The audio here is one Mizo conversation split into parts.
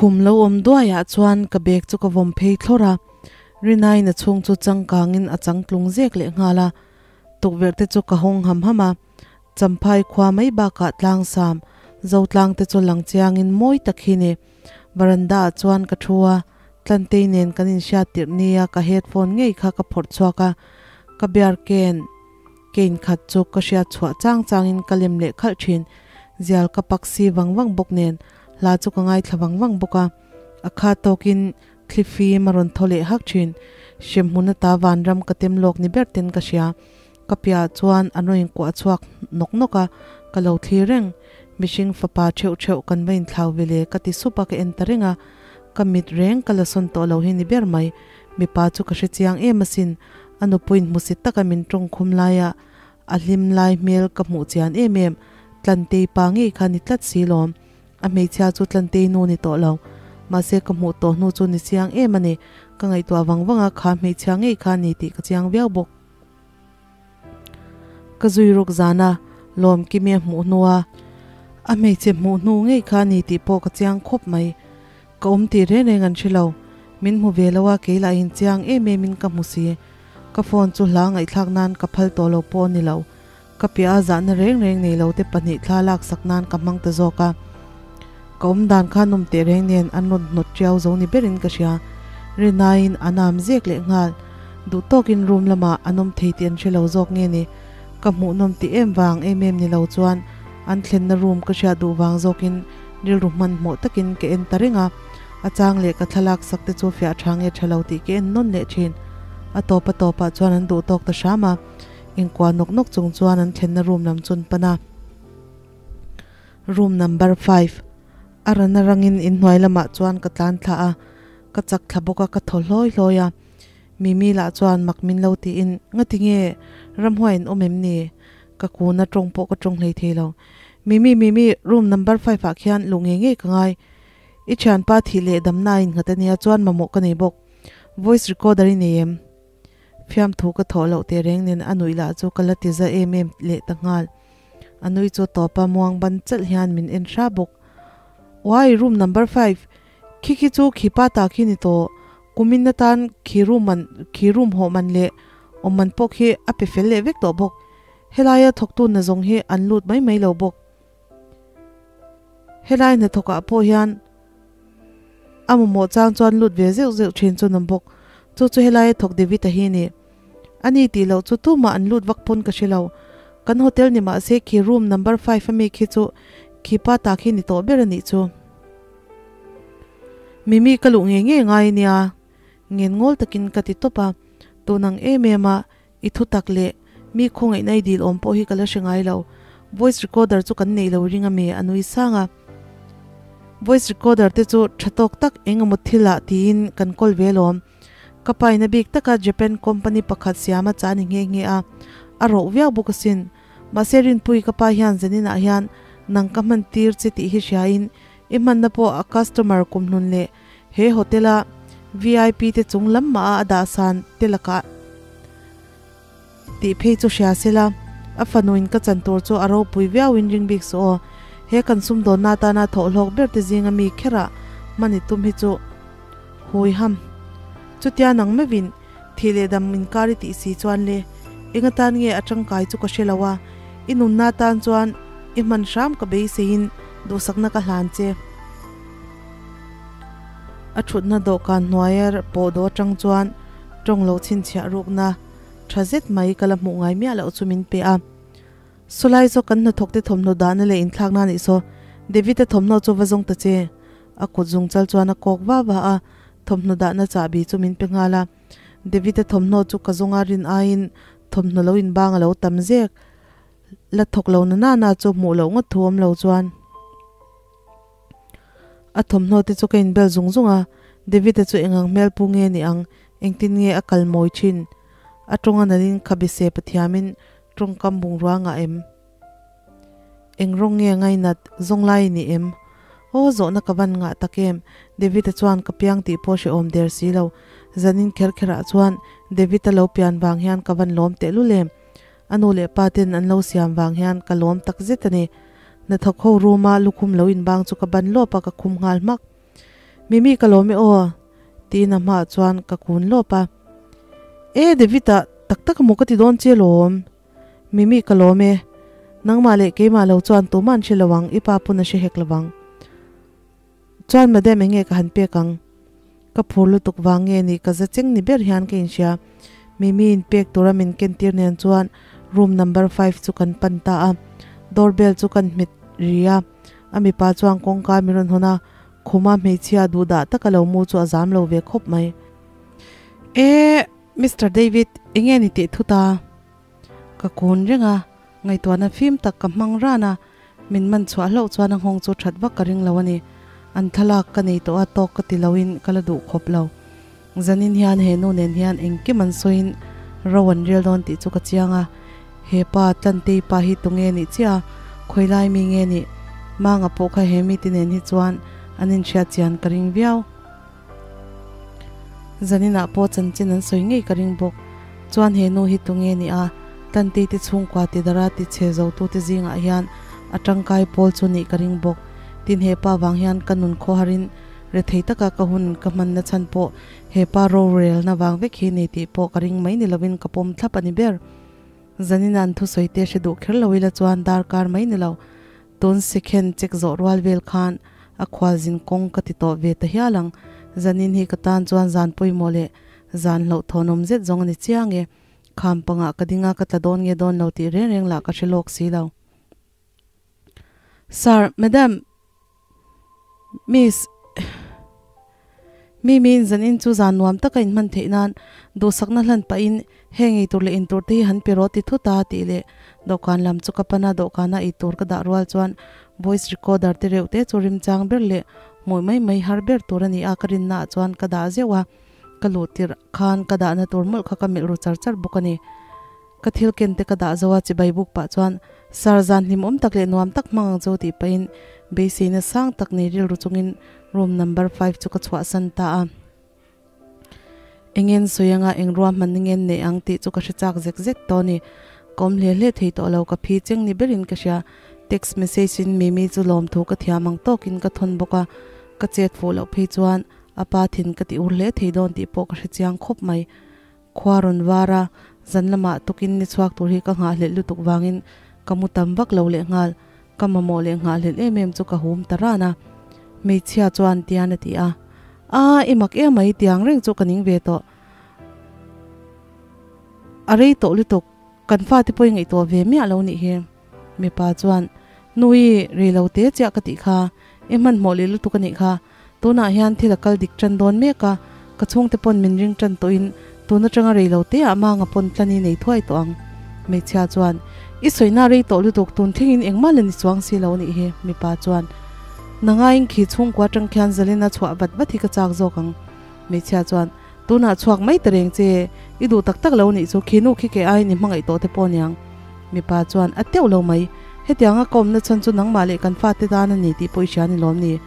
Khum lo awm duaiah chuan ka bag chu ka vawm phei thlawr a, Rinaiin a chhung chu changkangin a changtlung zek leh nghal a, tukverh te chu ka hawng ham ham a, Champhai khua mai bakah tlangsam Zotlang te chu lang chiangin mawi tak hi ni. Veranda ah chuan ka thu a, Tlantei nen kan inhriat tirh nia ka headphone ngei kha ka phawrh chhuak a, ka bear ken kein khat chu ka hriat chhuah chang changin ka lem leh khalh thin. Zial ka pak si vang vang bawk nen hla chu ka ngaithla vang vang bawk a, a kha tawkin thli fim a rawn thaw leh hak thin. Hremhmun ata vanram ka tem lawk ni ber ten ka hria. Ka piahah chuan an rawn inkuah chhuak nawk nawk a, ka lo thlir reng. Mihring fapa theuh theuh kan va inthlau ve le ka ti sup a ka en ta reng a. Ka mit reng ka la sawn tawh lo hi ni ber mai. Mipa chu ka hre chiang em asin, a nupuiin hmusit taka min tawng khum laia a hlim lai hmel ka hmuh chian em em. Tlantei pa ngei kha ni tlat si lawm. A hmeichhia chu Tlantei nu ni tawh lo. Mahse ka hmuh tawh hnu chu ni chiang em a ni. Ka ngaihtuah vang vang a, kha hmeichhia ngei kha ni tih ka chiang viau bawk. Ka zui ruk zan a, Lawmkimi a hmuh hnu a, a hmeichhe hmuh hnu ngei kha a ni tih pawh ka chiang khawp mai. Ka awm tih reng reng an hre lo. Min hmu ve lo a, kei lah in chiang em em in ka hmu si. Ka phone chu hla ngaihthlak nan ka phal tawh lo pawh a ni lo. Ka piah a zahna reng reng nei lo te pahnih thla laksak nan ka hmang ta zawk a. Ka awm dan kha nawm teh reng nen an rawn hnawt tiau zo ni berin ka hria. Rinaiin a nam zek leh nghal. Duh tawkin room lamah an awm thei tih an hre lo zawk nge ni. Ka hmuh nawm tih em vang em em ni lo chuan an thlenna room ka hriat duh vang zawkin rilru hmanhmawh takin ka en ta reng a. A chang leh ka thlalak sak te chu fiah tha nge tha lo tih ka en nawn leh thin. A tawp a tawpah chuan an duh tawk ta hram a. Inkuah nawk nawk chung chuan an thlenna room lam chu an pan a. Room number five. A rana rangin inhnuai lamah chuan ka tlan thla a, ka chak thla bawk a, ka thaw hlawi hlawi a. Mimi lah chuan mak min lo tiin, Ngati nge? Ramhuai in awm em ni? Ka kuna tawng pawh ka tawng hlei thei lo. Mimi, Mimi, room number five ah khian luh ngei ngei ka ngai. I thianpa thih leh damna a innghat ania chuan mamawh ka nei bawk. Voice recorder i nei em? Fiamthu ka thawh loh teh reng nen a nuih lah chu ka la ti za em em leh ta nghal. A nui chu tawpa muang ban chalh hian min en hra bawk. Uai, room number five, khi khi chu khi pa ta khi ni tawh. Kumin atan khi room man, khi room hawh man leh awm man pawh khi a pe fel leh vek tawh bawk. Helaia thawktu nazawng hi an lut mai mai lo bawk. Helai hnathawkah pawh hian a mamawh chang chuan lut ve zeuh zeuh thin chu nawm bawk. Chu chu helaia thawk David a hi ni. Ani tih loh chu tumah an lut vak pawn ka hre lo. Kan hotel ni mahse khi room number five ami khi chu khi pa ta khi ni tawh ber a nih chu. Mimi ka luh ngei ngei ngai ania ngen ngawl takin ka ti tawp a. Tun ang em em a I thu tak leh mi khawngaihna i dil awm pawh hi ka la hre ngai lo. Voice recorder chu kan neih lo ring a mi? A nui sang a. Voice recorder te chu tha tawk tak eng emaw thil ah tiin kan kawl ve alawm. Ka paina bik taka Japan company pakhat siam a chah a ni nghe nghe a. A roh viau bawk asin. Mahse Rinpui ka pa hian zanin ah hian nang ka hman tir che tih hi hria in i hmanna pawh a customer kumhlun leh He hotel a vip te chung lam mah a a dahsan te lakah tih phei chu hria se la, a fanuin ka chan tur chu a ropui viauin ring bik suh aw. He kan sumdawnna atana thawhhlawk ber te zinga mi kherah hman i tum hi chu hui ham. Chutia nang meuhin thih leh dam inkar i tih si chuan le eng atan nge a tangkai chu ka hre lo a, i nunna atan chuan i hman hram ka beiseiin duhsakna ka hlan che. A thutna dawhkan hnuaia pawh dawh atang chuan tawng lo chhinchhiah rukna tha zet mai ka la hmuh ngai miah loh chu min pe a. Sawlai zawk kan hnathawk te thawmhnaw dahna leh inthlakna anih saw, David-a thawmhnaw chu va zawng ta che. A kut zungchal chuan a kawk va va a, thawmhnaw dahna chahbi chu min pe nghal a. David-a thawmhnaw chu ka zawnga rin aiin thawmhnaw lo inbang a lo tam zek. La thawk lo na na na chu hmuh loh ngawt thu awm lo chuan. A thawmhnaw te chu ka inbel zung zung a, David-a chu engang hmel pu nge ni ang, engtin nge a kal mawi thin? A tawng a nalhin kha bise pathiamin tawngkam bungrua ngah em? Eng rawng nge ngainat zawng lai ni em? Aw zawhna ka van ngah tak em? David-a chuan ka piang tih pawh hrehawm der si lo. Zanin kher kherah chuan David-a lo pian vang hian ka van lawm tehlul em? A nu leh pa ten an lo siam vang hian ka lawm tak zet a ni. Hnathawk ho room a lukhum lo inbang chu ka ban lawp a ka khum nghal hmak. Mimi ka lawm e aw tiin a hmaah chuan ka kun lawp a. E David-a tak tak maw ka ti dawn che lawm? Mimi ka lawm e. Nangmah leh keimah lo chuan tumah an hre lo ang, i pa pawn a hre hek lo vang. Chuan madam enge ka han pek ang? Ka phur lutuk vang nge ni ka za cheng ni ber hian ka inhria. Mimi in pek tura min kentir nen chuan room number five chu kan pan ta a. Door bell chu kan hmet ri a. A mipa chuan kawngka min rawn hawn a, khuma hmeichhia duhdah taka lo mu chu a zam lo ve khawp mai. E, Mister David, enge ni teh thut a? Ka kun reng a, ngaihtuahna fim tak ka hmang ran a, min man chhuah hlauh chuan a nghawng chu that vak ka ring lo a ni. An thlalak ka nei tawh a, tawk ka ti loin ka la duh khawp lo. Zanin hian he nu nen hian engkim an sawiin ro an rel dawn tih chu ka chiang a, he pa Tlantei pa hi tunge nih chiah a, khawilai mi nge nih? Manga pawh kha he mite nen hi chuan an inhriat chian ka ring viau. Zaninah pawh chanchin an sawi ngei ka ring bawk. Chuan he nu hi tunge nih a, Tlantei te chhungkua ti dara ti chhe zotute zingah hian a tangkai pawl chu nih ka ring bawk. Tin he pa vang hian ka nun khawharin Rethei taka ka hun ka hmanna chhan pawh he pa rorelna vang vek hi ni tih pawh ka ring mai ni lovin ka pawm thlap a ni ber. Zanina an thusawi te hre duh kher lo ila chuan darkar mai ni lo. Tun sikhen check zawh rual vel khan a khualzin kawng ka ti tawh ve ta hial ang. Zanin hi ka tan chuan zan pawimawh leh zan hlauhthawnawm zet zawng a ni chiang e. Kham pangah ka ding a, ka tla dawn nge dawn lo tih reng reng lah ka hre lawk si lo. Sir, Madam, Miss, Mi miin zanin chu zan nuam taka inhman theih nan duhsakna hlan pahin heng eitur leh intur te hi han pe rawh ti thut a tih leh dawhkan lam chu ka pan a, dawhkana eitur ka dah rual chuan voice recorder te reuh te chu rimchang ber leh hmuh mai mai har ber tur a ni a, ka rinna ah chuan ka dah zeuh a, ka luh tirh khan ka dahna tur mawlh kha ka melh ru char char bawk a ni. Ka thil ken te ka dah zo a, chibai buk pah chuan Sir zan hlimawm tak leh nuam tak hmang ang chu tih pahin beiseina sang tak nei rilru chungin room number five chu ka chhuahsan ta a. Engen sawi anga eng ruahman ngen nei ang tih chu ka hre chak zek zek tawh a ni. Ka awm hle hle thei tawh lo, ka phi cheng ni berin ka hria. Text message in Mimi chu lawmthu ka thiam ang tawkin ka thawn bawk a, ka chet fuh loh phei chuan a pa thin ka ti ur hle thei dawn tih pawh ka hre chiang khawp mai. Khua rawn var a, zan lamah tukin ni chhuak tur hi ka nghahhlelh lutuk vangin ka mu tam vak lo leh nghal. Ka mamawh leh nghahhlelh em em chu ka hum ta ran a. Hmeichhia chuan tian a ti a, A, i mak em mai, tiang reng chu ka ning ve tawh. A rei tawh lutuk, kan fate pawh i ngaihtuah ve miah lo nih hi. Mipa chuan, Nui, rei lo te chiah ka tih kha, i hmanhmawh leh lutuk a nih kha. Tunah hian thil a kal dik tan dawn mek a, ka chhungte pawn min ring tan tawhin tun atanga rei lo te ah manga pawn tlan i nei thuai tawh ang. Hmeichhia chuan, I sawina rei tawh lutuk tun thlengin engmah la ni chuang si lo anih hi, mipa chuan, Nangaiin khi chhungkua atang khian zalina chhuah vat vat hi ka chak zawk ang. Hmeichhia chuan, Tunah chhuak mai ta reng che, i duh tak tak lo anih chu, khi nu khi kei aiin i hmangaih tawh te pawh aniang. Mipa chuan, A teuh lo mai, hetianga ka awmna chhan chu nangmah leh kan fate tan a ni tih pawh i hria ni lawm ni?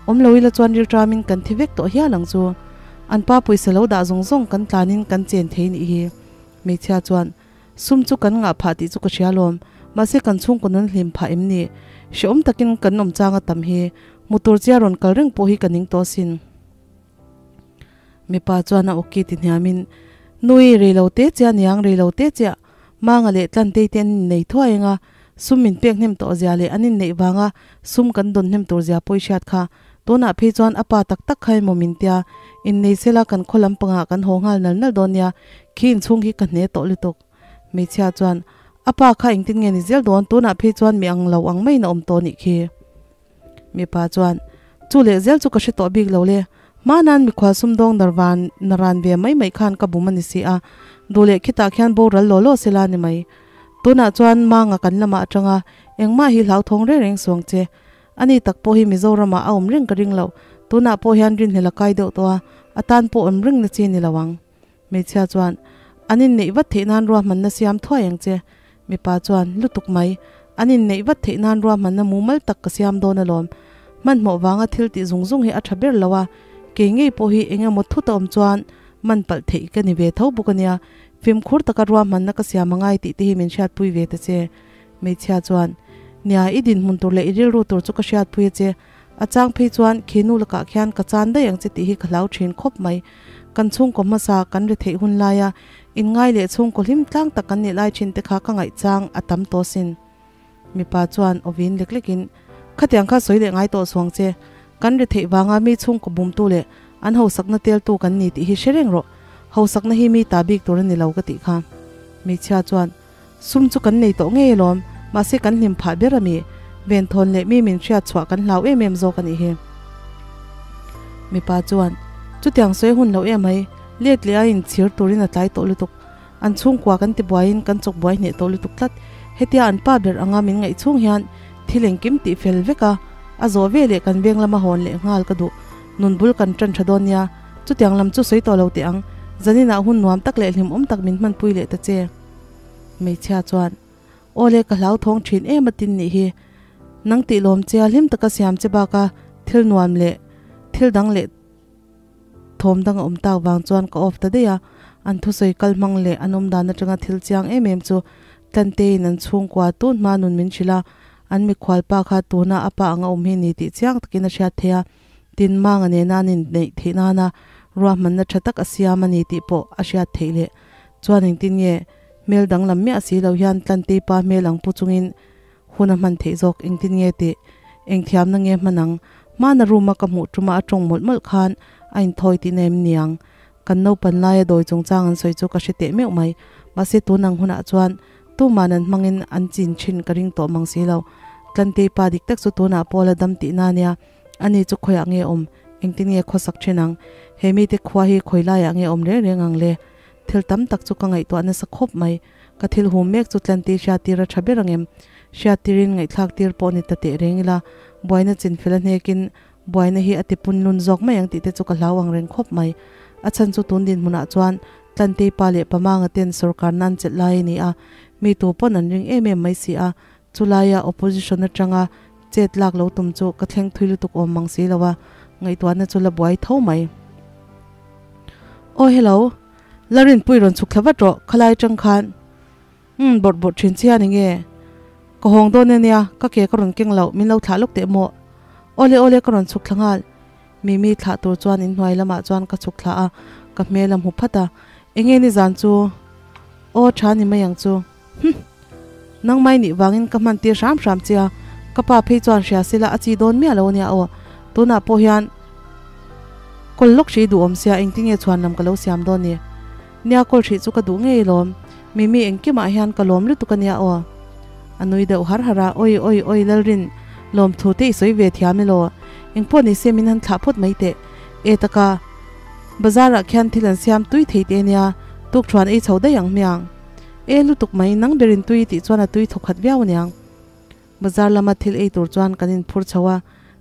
Awm lo ila chuan rilṭamin kan thi vek tawh hial ang chu. An pa pawisa lo dah zawng zawng kan tlanin kan chen thei nih hi. Hmeichhia chuan, Sum chu kan ngah phah tih chu ka hria lawm, mahse kan chhungkaw nun hlim phah em ni? Hrehawm takin kan awm chang a tam hi. Hmu tur chia rawn kal reng pawh hi ka ning tawh asin. Mipa chuan a awki ti hniamin, Nui, rei lo te chiah niang, rei lo te chiah. Manga leh Tlantei te an innei thuai eng a, sum min pek hnem tawh zia leh an inneih vanga sum kan dawn hnem tur zia pawh i hriat kha. Tunah phei chuan a pa tak tak kha emaw min tia, innei sela kan khaw lampangah kan haw nghal nal nal dawn nia, khi inchhung hi ka hne tawh lutuk. Hmeichhia chuan, A pa kha engtin nge ni zel dawn, tunah phei chuan mi ang lo ang maiin a awm tawh nih khi. Mipa chuan, Chu leh zel chu ka hre tawh bik lo le. Hmanan mikhual sumdawng narvan naran ve mai mai khan ka bum a ni si a, duh leh khitah khian boral law law sela ni mai. Tunah chuan manga kan lamah atanga engmah hi hlauthawng reng reng suang che. Ani tak pawh hi Mizoramah a awm reng ka ring lo. Tunah pawh hian rinhlel a kai deuh tawh a, a tan pawh awm reng na chi ni lo ang. Hmeichhia chuan, An inneih vat theih nan ruahmanna siam thuai ang che. Mipa chuan, Lutuk mai. An inneih vat theih nan ruahmanna mumal tak ka siam dawn alawm. Hmanhmawh vanga thil tih zung zung hi a tha ber lo a, kei ngei pawh hi eng emaw thut a awm chuan man palh theih ka ni ve tho bawk a nia. Fimkhur taka ruahmanna ka siam a ngai tih te hi min hriatpui ve ta che. Hmeichhia chuan, Nia, i dinhmun tur leh i rilru tur chu ka hriatpui a che. A chang phei chuan khi nu lakah khian ka chan daih ang che tih hi ka hlau thin khawp mai. Kan chhungkaw hmasa kan ri theih hun laia inngai leh chhungkaw hlim tlang tak kan nih lai thin te kha ka ngaih chang a tam tawh sin. Mipa chuan awin lek lekin, Khatiang kha sawi leh ngai tawh suang che. Kan ri theih vanga mi chhungkaw bumtu leh an hausakna teltu kan ni tih hi hre reng rawh. Hausakna hi mi ta bik tur a ni lo ka tih kha. Hmeichhia chuan, Sum chu kan nei tawh ngei alawm, mahse kan hlim phah ber a mi. Venthawn leh mi min hriat chhuah kan hlau em em zawk a nih hi. Mipa chuan, Chutiang sawi hun lo em mai, let leh a inchhir turin a tlai tawh lutuk. An chhungkua kan ti buaiin kan chawk buai hneh tawh lutuk tlat. Hetia an pa ber anga min ngaih chhung hian thil engkim tih fel vek a, a zawh ve leh kan veng lama hawn leh nghal ka duh. Nun bul kan tan tha dawn nia, chutiang lam chu sawi tawh lo teh ang. Zaninah hun nuam tak leh hlimawm tak min hmanpui leh ta che. Hmeichhia chuan, Aw le, ka hlauthawng thin em a tin nih hi. Nang tih lawm che a hlim taka siam che baka thil nuam leh thil dang leh thawm dang a awm tak vang chuan ka off ta daih a. An thusawi kal hmang leh an awm dan atanga thil chiang em em chu Tlanteiin an chhungkua tun hma nun min hrilh a, an mikhual pa kha tuna a pa anga awm hi ni tih chiang takin a hriat theih a. Tin, Manga nena an inneih theih nana ruahmanna tha tak a siam a ni tih pawh a hriat theih leh chuan engtin nge hmel danglam miah si lo hian Tlantei pa hmel ang pu chungin hun a hman theih zawk engtin nge tih engthiamna nge hman ang? Hmana room a ka hmuh tuma a tawng mawlh mawlh khan a inthawi tihna em niang? Kan naupan laia dawi chungchang an sawi chu ka hre teh meuh mai. Mahse tun ang hunah chuan tuman an hmangin an chin thin ka ring tawh mang si lo. Tlantei pa dik tak chu tunah pawh la dam tihna a nia. Ani chu khawiah nge awm? Engtin nge khawsak thin ang? He mite khua hi khawi laiah nge awm reng reng ang le? Thil tam tak chu ka ngaihtuah nasa khawp mai. Ka thil hum mek chu Tlanti hriattir a tha ber ang em? Hriattirin ngaihthlak tir pawh ni ta teh reng ila, buaina chinfel a hnekin buaina hi a ti pun lun zawk mai ang tih te chu ka hlau ang reng khawp mai. A chhan chu tun dinhmunah chuan Tlantei pa leh Pamanga ten sawrkar nan chelh lai a ni a, mi tu pawn an ring em em mai si a, chulaia opposition atanga Chet lak lo tum chu ka thleng thui lutuk awm mang si lo a, ngaihtuahna chu la buai tho mai. Aw hello, la rinpui rawn chhuk thla vat rawh, khalai atang khan umm bawrh bawrh thin che a ni nge? Ka hawng dawn ania, ka ke ka rawn keng loh, min lo thlah lawk teh maw? Awle awle ka rawn chhuk thla nghal. Mimi thlah tur chuan inhnuai lamah chuan ka chhuk thla a, ka hmel a hmu phat a, enge nizan chu? Aw tha ni mai ang chu. Hum! Nangmai nih vangin ka hman tir hram hram che a, ka pa phei chuan hria sela a chi dawn miah lo ania aw. Tunah pawh hian kawl lawk hrih duh awm sia engtinge chhuan lam ka lo siam dawn ni. Nia kawl hrih chu ka duh ngei lawm. Mimi engkimah hian ka lawm lutuk ania aw. A nui deuh har har a, Oi oi oi Lalrin, lawmthu te i sawi ve thiam elaw? Engpawh ni se min han thlah phawt mai teh. E taka, bazar ah khian thil an siam tui thei te ania, tukṭhuan ei chho daih ang hmiang. E lutuk mai, nang berin tui tih chuan a tui thawkhat viau aniang. Bazar lama thil ei tur chuan kan inphur chho a,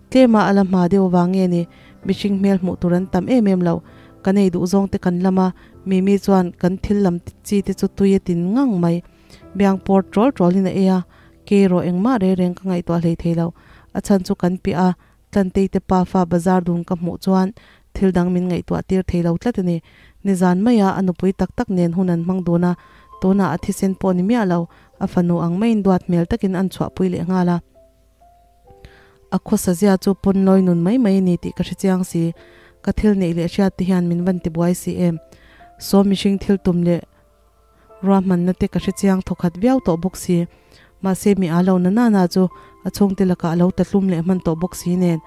tlema a la hma deuh vang nge ni, mihring hmel hmuh tur an tam em em lo. Kan ei duh zawng te kan lam a, Mimi chuan kan thil lam chi te chu tui a tin ngang mai. Biang pawr trawl trawlin a ei a, kei erawh engmah reng reng ka ngaihtuah hlei thei lo. A chhan chu kan piah a, Tlantei te pafa bazar dun ka hmuh chuan thil dang min ngaihtuah tir thei lo tlat a ni. Nizan maia a nupui tak tak nen hun an hmang dun a, tunah a thisen pawh ni miah lo, a fanu ang maiin duat hmel takin an chhuahpui leh nghal a. A khawsa zia chu pawnlawi nun mai mai a ni tih ka hre chiang si. Ka thil neih leh hriat te hian min van tibuai si em. Saw mihring thil tum leh Ruahmanna te ka hre chiang thawkhat viau tawh bawk si. Mahse mi aa lo na nana chu a chhungte lakah a lo ta hlum leh hman tawh bawk si nen.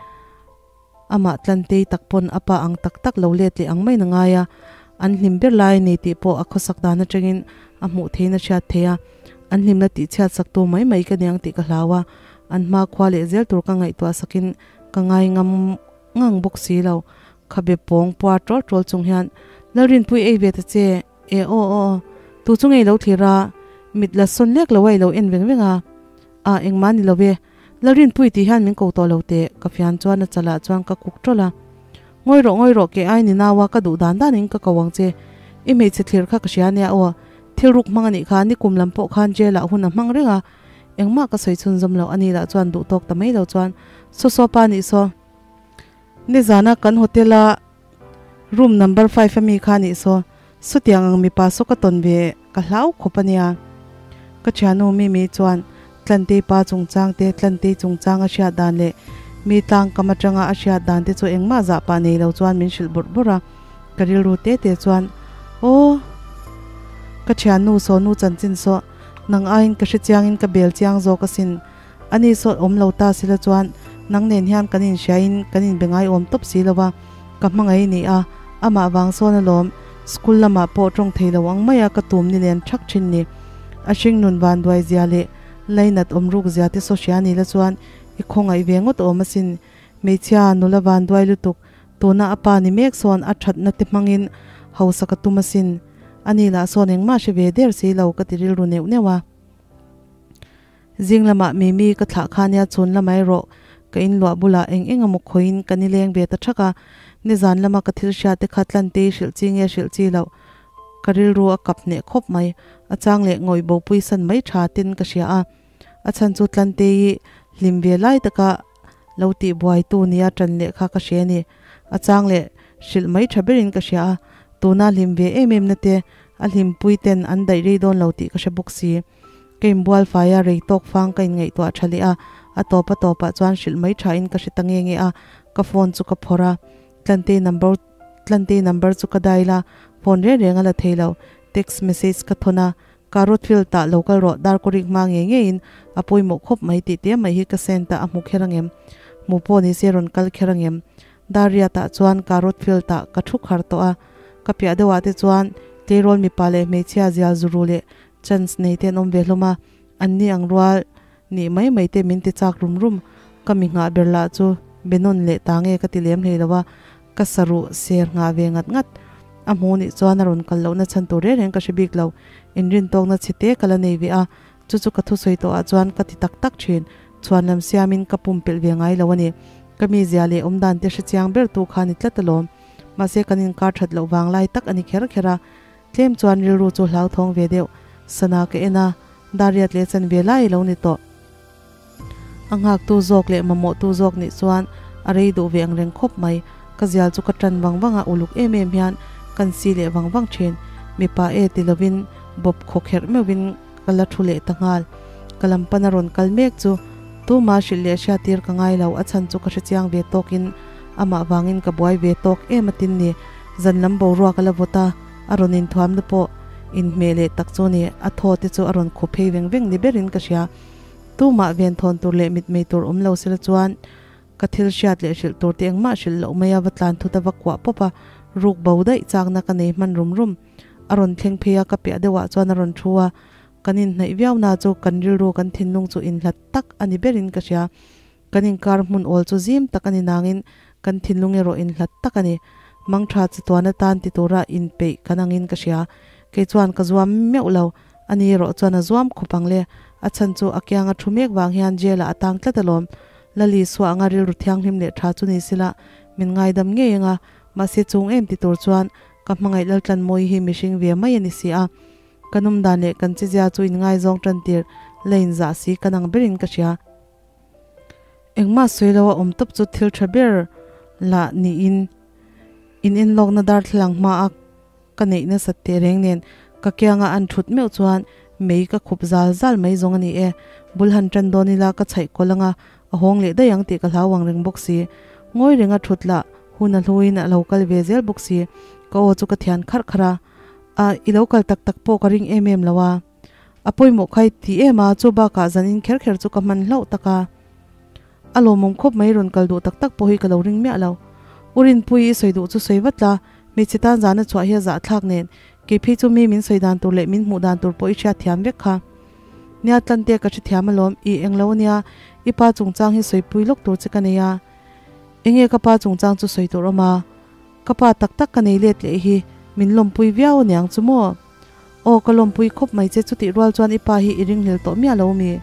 Amah Tlantei tak pawn a pa ang tak tak lo let leh ang maiin a ngai a, an hlim ber lai a ni tih pawh a khawsak dan atangin a hmuh theiin a hriat thei a. An hlimna tih chhiat saktu mai mai ka niang tih ka hlau a, an hma khua leh zel tur ka ngaihtuah sakin ka ngai ngam ngang bawk si lo. Khabe pawng puar tawl tawl chung hian, Lalrinpui ei ve ta che. E aw aw, tu chu ngei lo thlir a, mit la sawn lek lo a i lo en veng veng a. A, engmah ni lo e, Lalrinpui tih hian min ko tawh lo teh, ka fian chuan a chalah chuan ka kuk tawlh a. Ngawi rawh ngawi rawh ke ai ni nau a, ka duh dan dan in ka ko ang che. I hmeichhe thlir kha ka hria ania aw, thil ruk hmang a nih kha, nikum lam pawh khan jail ah hun a hmang reng a, engmah ka sawi chhunzawm lo, ani lah chuan duh tawk ta mai lo chuan, Saw saw pa nih saw, nizana kan hotel a, Room number five a mi kha nih saw, sawtiang ang mipa saw ka tawn ve ka hlau khawp a nia. Ka thiannu Mimi chuan Tlantei pa chungchang te Tlantei chungchang a hriat dan leh Mi tlang kam atanga a hriat dan te chu engmah zah pah nei lo chuan min hrilh bawrh bawrh a, ka rilru te te chuan aw ka thiannu saw nu chanchin saw nang aiin ka hre chiangin ka bel chiang zawk asin ani saw awm lo ta sila chuan nang nen hian kan inhriain kan inbe ngai awm tawp si lo a ka hmangaih ni a amah vang sawn alawm school lamah pawh tawng thei lo ang maia ka tum ni len thak thin ni a hringnun vanduai zia leh lainat awm ruk zia te saw hria ni la chuan I khawngaih ve ngawt awm asin. Hmeichhia, nula vanduai lutuk, tuna a pa ni mek sawn a thatna te hmangin hausa ka tum asin. Ani lah sawn engmah hre ve der si lo ka ti rilru neuh neuh a. Zing lamah Mimi ka thlah kha nia chhun lamah erawh ka inluah bulah eng eng emaw khawiin ka nileng ve ta thak a. Nizan lama ka thil hriat te kha Tlantei hrilh chi nge hrilh chi loh ka rilru a kap hneh khawp mai. A chang leh ngawih bopui san mai tha tin ka hria a. A chhan chu Tlantei hlim ve lai taka lo tih buaitu nia tan leh kha ka hre a ni. A chang leh hrilh mai tha berin ka hria a, tuna hlim ve em em na te a hlimpui ten an daih rei dawn lo tih ka hre bawk si. Ka inbual fai a, rei tawk fang ka inngaihtuah tha leh a, a tawp a tawpah chuan hrilh mai tha in ka hre ta nge nge a, ka phone chu ka phawrh a, Tlantei number Tlantei number chu ka dial a, phone reng reng a la thei lo, text message ka thawn a, Ka Rothfield tah lo kal rawh, Darkawrik hma ngei ngeiin a pawimawh khawp mai tih te mai hi ka sent a, a hmu kher angem? Hmu pawh ni se rawn kal kher angem? Darriat ah chuan ka Rothfield tah ka thu khar tawh a, ka piah deuh ah te chuan tleirawl mipa leh hmeichhia zial zuru leh chance nei te an awm ve hlawm a, an ni ang rual nih mai mai te min ti chak rum rum, ka mi nghah ber lah chu be nawn leh ta nge ka ti lem hlei lo a, Ka saruh ser nghah ve ngat ngat. A hmu nih chuan a rawn kal lohna chhan tur reng reng ka hre bik lo. Inrintawkna chhe te ka la nei ve a, chu chu ka thusawi tawh ah chuan ka ti tak tak thin. Chhuan lam siamin ka pumpelh ve ngai lo a ni. Ka mizia leh awmdan te hre chiang ber tu kha ni tlat alawm. Mahse kan inkar that loh vang lai tak a ni kher kher a. Tlem chuan rilru chu hlauthawng ve deuh. Sana ka en a, Dariat leh chan ve lai lo ni tawh. A nghaktu zawk leh mamawhtu zawk nih chuan a rei duh ve ang reng khawp mai. Ka zial chu ka tan vang vang a, uluk em em hian kan si leh vang vang thin. Mipa e ti lovin bawp khaw kherh meuhin ka la thu leh ta nghal. Ka lam pana rawn kal mek chu tuma hrilh leh hriattir ka ngai lo, a chhan chu ka hrechiang ve tawkin amah vangin ka buai ve tawk em atin ni. Zan lam boruak a la vawt a, a rawn inthuamna pawh inhmeh leh tak chu ni, a thaw te chu a rawn khup phei veng veng ni berin ka hria. Tumah venthawn tur leh mitmei tur awm lo sela chuan ka thil hriat leh hrilh tur te engmah hrilh loh mai a, va tlan thut a va kuah pawp a, ruk bo daih chakna ka nei hman rum rum. A rawn thleng phei a, ka piah deuhah chuan a rawn thu a, kan inhnaih viau na chu kan rilru kan thinlung chu inhlat tak a ni berin ka hria. Kan inkar hmun awl chu zim tak a ni nangin kan thinlung erawh inhlat tak a ni. Mangtha chatuan atan ti tura inpeih kan angin ka hria. Kei chuan ka zuam meuh lo. Ani erawh chuan a zuam khawp ang le. A chhan chu a kianga thu mek vang hian jail ah a tang tlat alawm. Lali suah anga rilru thianghlim leh tha chu ni sila min ngaidam ngei anga, mahse chung em ti tur chuan ka hmangaih Laltlanmawi hi mihring ve mai a ni si a. Ka num dan leh kan chizia chu inngaizawng tan tir la inzah si ka nang berin ka hria. Engmah sawi lo a awm tawp chu thil tha ber lah niin in enlawkna darthlalang hmaa ka neih nasat teh reng nen ka kianga an thut meuh chuan mei ka khup zal zal mai zawng a ni e. Bul han tan dawn ila ka chhaih kawlh anga a hawng leh daih ang tih ka hlau ang reng bawk si. Ngawi renga thut lah hun a hluin a lo kal ve zel bawk si. Ka aw chu ka thian kharh kharh a, a i lo kal tak tak pawh ka ring em em lo a. A pawimawh khai ti em a, chu bakah zan in kher kher chu ka hman hlauh tak a. A lawmawm khawp mai rawn kal duh tak tak pawh hi ka lo ring miah lo. U Rinpuii i sawi duh chu sawi vat la, hmeichhe tan zana chhuah hi a zahthlak nen, kei phei chu mi min sawi dan tur leh min hmuh dan tur pawh i hriat thiam vek kha. Nia Tlante ka hrethiam alawm, i englo ania, i pa chungchang hi sawipui lawk tur che ka nei a. Enge ka pa chungchang chu sawi tur awm a? Ka pa tak tak ka nei let leh hi min lawmpui viau aniang chu maw? Aw ka lawmpui khawp mai che chutih rual chuan i pa hi i ringhlel tawh miah lo mi?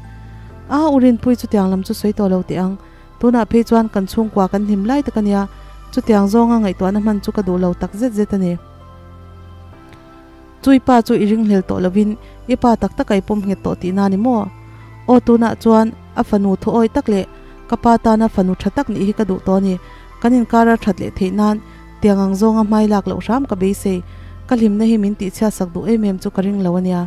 A u Rinpui chutiang lam chu sawi tawh lo teh ang. Tunah phei chuan kan chhungkua kan hlim lai tak ania, chutiang zawnga ngaihtuahna hman chu ka duh lo tak zet zet a ni. Chu i pa chu i ringhlel tawh lovin i pa tak tak a i pawm nghet tawh tihna a ni maw? Aw tunah chuan a fanu thu awi tak leh ka pa tana fanu tha tak nih hi ka duh tawh a ni. Kan inkar a that leh theih nan tiang ang zawnga hmai lak loh hram ka beisei. Ka hlimna hi min tihchhiat sak duh em em chu ka ring lo a nia.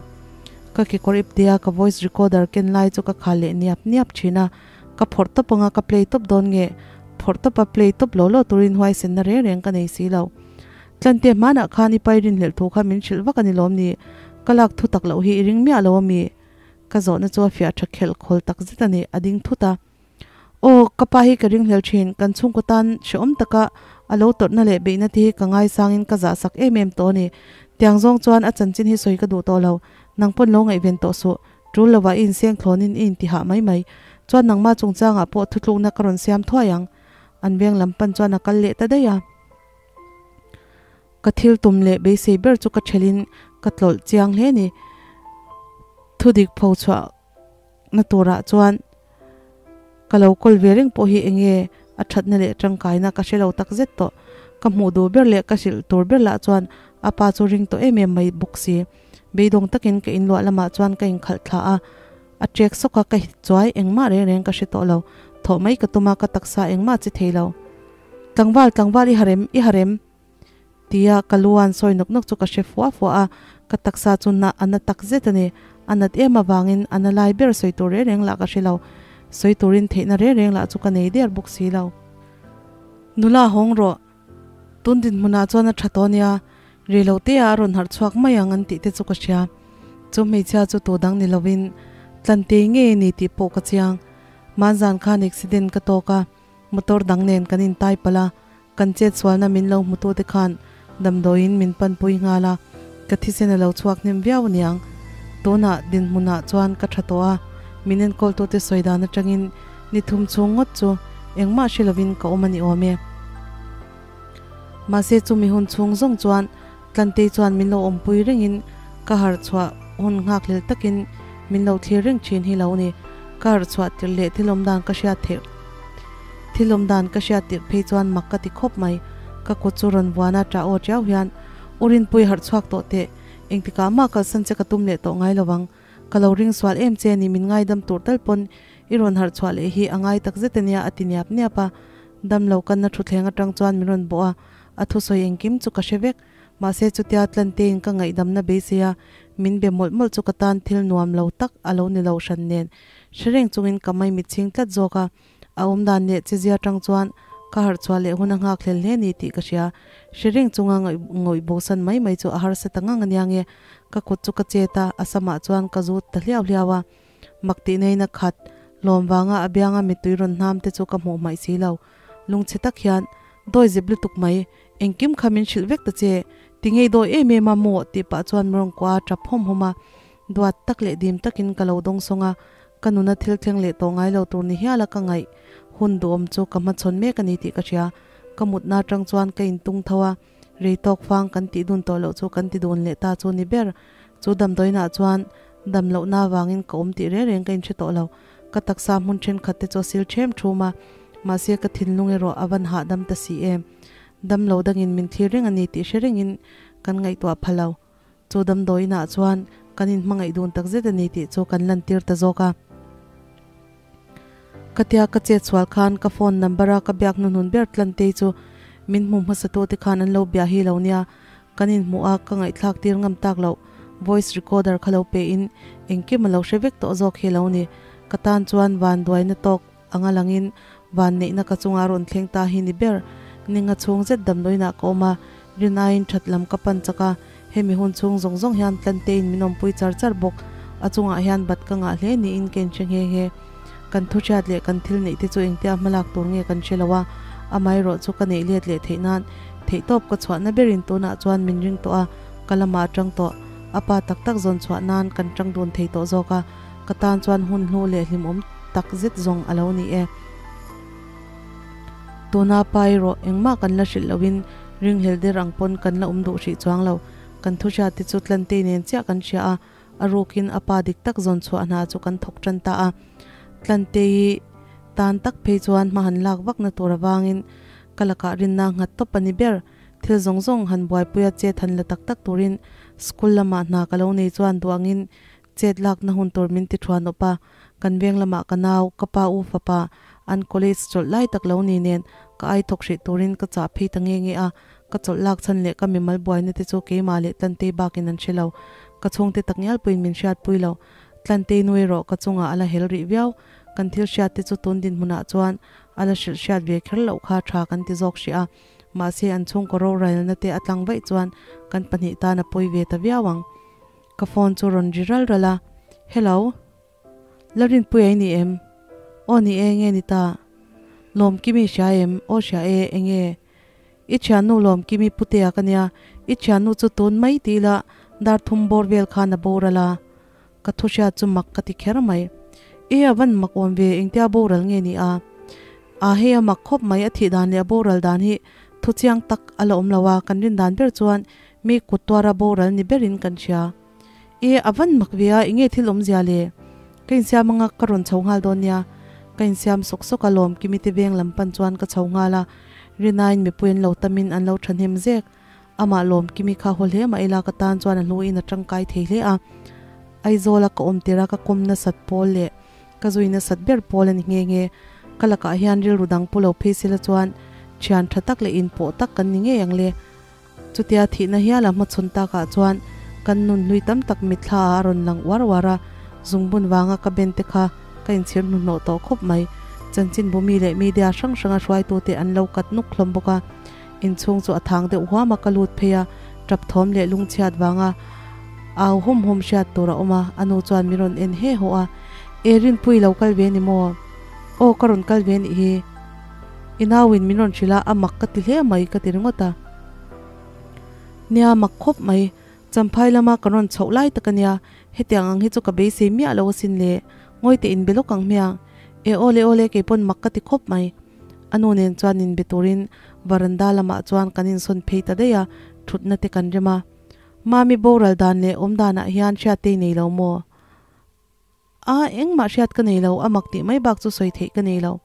Ka kekawr ip tia ka voice recorder ken lai chu ka khal leh niap niap thin a. Ka phawrh tawp anga ka play tawp dawn nge? Phawrh tawpa play tawp lo lo turin huaisenna reng reng ka nei si lo. Tlante hmanah khan i pai rinhlelh thu kha min hrilh vak a ni lawm ni? Ka lak thu tak loh hi i ring miah lo a mi? Ka zawhna chu a fiah tha khelh khawl tak zet a ni, a ding thut a. Aw, ka pa hi ka ringhlel thin, kan chhungkaw tan hrehawm taka a lo tawrhna leh beihna te hi ka ngaisangin ka zahsak em em tawh a ni. Tiang zawng chuan a chanchin hi sawi ka duh tawh lo, nang pawn lo ngaihven tawh suh, tul lovah i inseng thlawnin i intihah mai mai. Chuan nangmah chungchangah pawh thutlukna ka rawn siam thuai ang. An veng lam pan chuan a kal leh ta daih a. Ka thil tum leh beisei ber chu ka thelhin ka tlawlh chiang hle ni. Thudik pho chhuah na turah chuan ka lo kawl ve reng pawh hi enge a thatna leh tangkaina ka hre lo tak zet tawh. Ka hmuh duh ber leh ka hrilh tur ber lah chuan a pa chu ring tawh em em mai bawk si. Beidawng takin ka inluah lamah chuan ka inkhalh thla a, a ṭek sawk a, ka hit chuai engmah reng reng ka hre tawh lo. Thawh mai ka tum a, ka taksa engmah chi thei lo. Tlangval, tlangval i harem, i harem! Tia ka lu an sawi nawk nawk chu ka hre fua fua a, ka taksa chu na a na tak zet a ni. A nat em avangin a na lai ber sawi tur reng reng lah ka hre lo. Sawi turin theihna reng reng lah chu ka nei der bawk si lo. Nula hawng rawh. Tun dinhmunah chuan a tha tawh nia, rei lo te ah a rawn harh chhuak mai ang an tih te chu ka hria. Chu hmeichhia chu tu dang ni lovin Tlantei ngei a ni tih pawh ka chiang. Hmanzan khan accident ka tawk a. Motor dang nen kan intai palh a, kan chetsualna min lo hmutute khan damdawiin min panpui nghal a, ka thisen a lo chhuak hnem viau aniang. Tunah dinhmunah chuan ka tha tawh a, min enkawltute sawi dan atangin ni thum chhung ngawt chu engmah hre lovin ka awm a ni awm e. Mahse chumi hun chhung zawng chuan Tlantei chuan min lo awmpui rengin ka harh chhuah hun nghakhlel takin min lo thlir reng thin hi lo ni. Ka harh chhuah tirh leh thil awm dan ka hriat theih thil awm dan ka hriat tirh phei chuan mak ka ti khawp mai. Ka kut chu rawn vuan a ṭah aw ṭiau hian, U Rinpui harh chhuak tawh teh, engtikah mah kalsan che ka tum leh tawh ngai lovang. Ka lo ring sual em che ni min ngaidam tur tal pawn i rawn harh chhuah leh hi a ngai tak zet ania a ti niap niap a. Dam lo kanna thutthleng atang chuan min rawn bawh a, a thusawi engkim chu ka hre vek. Mahse chutia Tlantein ka ngaihdamna beisei a, min be mawlh mawlh chu ka tan thil nuam lo tak a lo ni lo hran nen hre reng chungin ka mai mitchhing tlat zawk a. A awm dan leh chezia atang chuan ka harh chhuah leh hun a nghak hlel hle ni tih ka hria. Hre reng chunga ngawih bosan mai mai chu a harsa ta ngang ania nge. Ka kut chu ka chet a, a samah chuan ka zut ta hliau hliau a. Mak tih neiin a khat, lawm vanga a bianga mittui rawn hnam te chu ka hmuh hmaih si lo. Lungchhe tak hian, Dawi zep lutuk mai, engkim kha min hrilh vek ta che, ti ngei dawi em em a maw? tih pah chuan min rawn kuah a tap hawm hawm a. Duat tak leh dim takin ka lo dawng sawng a, ka nuna thil thleng leh tawh ngai lo tur ni hiala ka ngaih hun duhawm chu ka hmachhawn mek a ni tih ka hria. Ka mutna atang chuan ka intung tho a, rei tawk fang kan tih dun tawh loh chu kan ti dun leh ta chu ni ber. Chu damdawiinah chuan dam lohna avangin ka awm tih reng reng ka inhre tawh lo. Ka taksa hmun thenkhat te chu a sil ṭhem ṭhum a, mahse ka thinlung erawh a van hahdam ta si em. Dam lo dangin min thlir reng a ni tih hre rengin kan ngaihtuah pha lo. Chu damdawiinah chuan kan inhmangaih dun tak zet a ni tih chu kan lantir ta zawk a. Ka tia ka chet sual khan ka phone number a ka biak hnuhnun ber Tlantei chu min hmu hmasa tu te khan an lo bia hi lo nia. Kan inhmuh a ka ngaihthlak tir ngam tak loh voice recorder kha lo pe in engkim a lo hre vek tawh zawk hi lo ni. Ka tan chuan vanduaina tawk anga langin vanneihna ka chunga rawn thleng ta hi ni ber. Ninga chhung zet damdawiinah ka awm a, rin aiin that lam ka pan chak a, hemi hun chhung zawng zawng hian Tlanteiin min awmpui char char bawk. A chungah hian bat ka ngah hle niin ka inhre nghe nghe. Kan thuhriat leh kan thil neih te chu engtia hmalak tur nge kan hre lo a, amaherawh chu ka neih let leh theih nan theihtawp ka chhuahna berin tunah chuan min ring tawh a, ka lamah a tang tawh. A pa tak tak zawn chhuah nan kan tang dun thei tawh zawk a, ka tan chuan hun hlu leh hlimawm tak zet zawng a lo ni e. Tuna pa erawh engmah kan la hrilh loin ringhlel der ang pawn kan la awm duh hrih chuang lo. Kan thuhriat te chu Tlantei nen chiah kan hria a, a rukin a pa dik tak zawn chhuah hna chu kan thawk tan ta a. Tlantei tan tak phei chuan hma han lak vakna tur avangin ka lakah rinna nghat tawp a ni ber. Thil zawng zawng han buaipuia chet han la tak tak turin school lamah hna ka lo nei chuan duangin Chet lakna hun tur min ti thuan awp a, kan veng lamah ka nau, ka pa u fapa, an college chawlh lai tak lo ni nen ka ai thawk hrih turin ka chah phei ta nge nge a, ka chawlh lak chhan leh ka mimal buaina te chu keimah leh Tlantei bakin an hre lo. Ka chhungte takngial pawhin min hriatpui lo. Tlantei nu erawh ka chungah a la hel rih viau. Kan thil hriat te chu tun dinhmunah chuan a la hrilh hriat ve kher loh kha tha kan ti zawk hrih a, mahse an chhungkaw rorelna te a tlang vaih chuan kan pahnih tan a pawi ve ta viau ang. Ka phone chu rawn ri ral ral a, Hello. Larinpui a i ni em? Aw ni e, nge ni ta? Lawmkimi hria em? Aw hria e, enge? I thiannu Lawmkimi Putea ka nia, i thiannu chu tun mai ti ila dar thum bawr vel khan a boral a. Ka thu hriat chu mak ka ti kher mai. E a van mak awm ve, engtia boral nge ni a? A hei a mak khawp mai, a thih dan leh a boral dan hi thu chiang tak a la awm lo a, kan rin dan ber chuan mi kut tuara boral ni berin kan hria. E a van mak ve a, enge thil awmzia le? Ka insiam anga ka rawn chho nghal dawn nia. Ka insiam sawk sawk a, Lawmkimi te veng lam pan chuan ka chho nghal a, Rinain mipui an lo tamin an lo thahnem zek. Amah Lawmkimi kha haw hle mah ila ka tan chuan a hluin a tangkai thei hle a. Aizawla ka awm tirh a ka kawm nasat pawl leh ka zui nasat ber pawl a ni nghe nghe. Ka lakah hian rilru dang pu lo phei sela chuan thian tha tak leh inpawh tak kan ni ngei ang le. Chutia thihna hiala hmachhawn takah chuan kan nun hlui tam tak mitthla ah a rawn lang uar uar a, zungbun vanga ka ben te kha ka inchhir hnuhnawh tawh khawp mai. Chanchinbu mi leh media hrang hranga hruaitute an lo kat nuk hlawm bawk a. Inchhung chu a thang deuh huam a, ka lut phei a, tap thawm leh lungchhiat vanga au hum hum hriat tur a awm a, a nu chuan min rawn en he haw a, E Rinpui lo kal ve ni maw? Aw ka rawn kal ve nih hi. I nauin min rawn hrilh a, a mak ka ti hle mai ka ti ringawt a. Nia mak khawp mai, Champhai lama kan rawn chhoh lai tak a nia, hetiang ang hi chu ka beisei miah lo asin le, ngawi teh inbe lawk ang hmiang. E awle awle keipawn mak ka ti khawp mai. A nu nen chuan inbe turin varanda lamah chuan kan insawn phei ta daih a, thutna te kan rem a. Mami boral dan leh awm danah hian hriattei nei lo maw? A, engmah hriat ka nei lo, a mak tih mai bak chu sawi theih ka nei lo.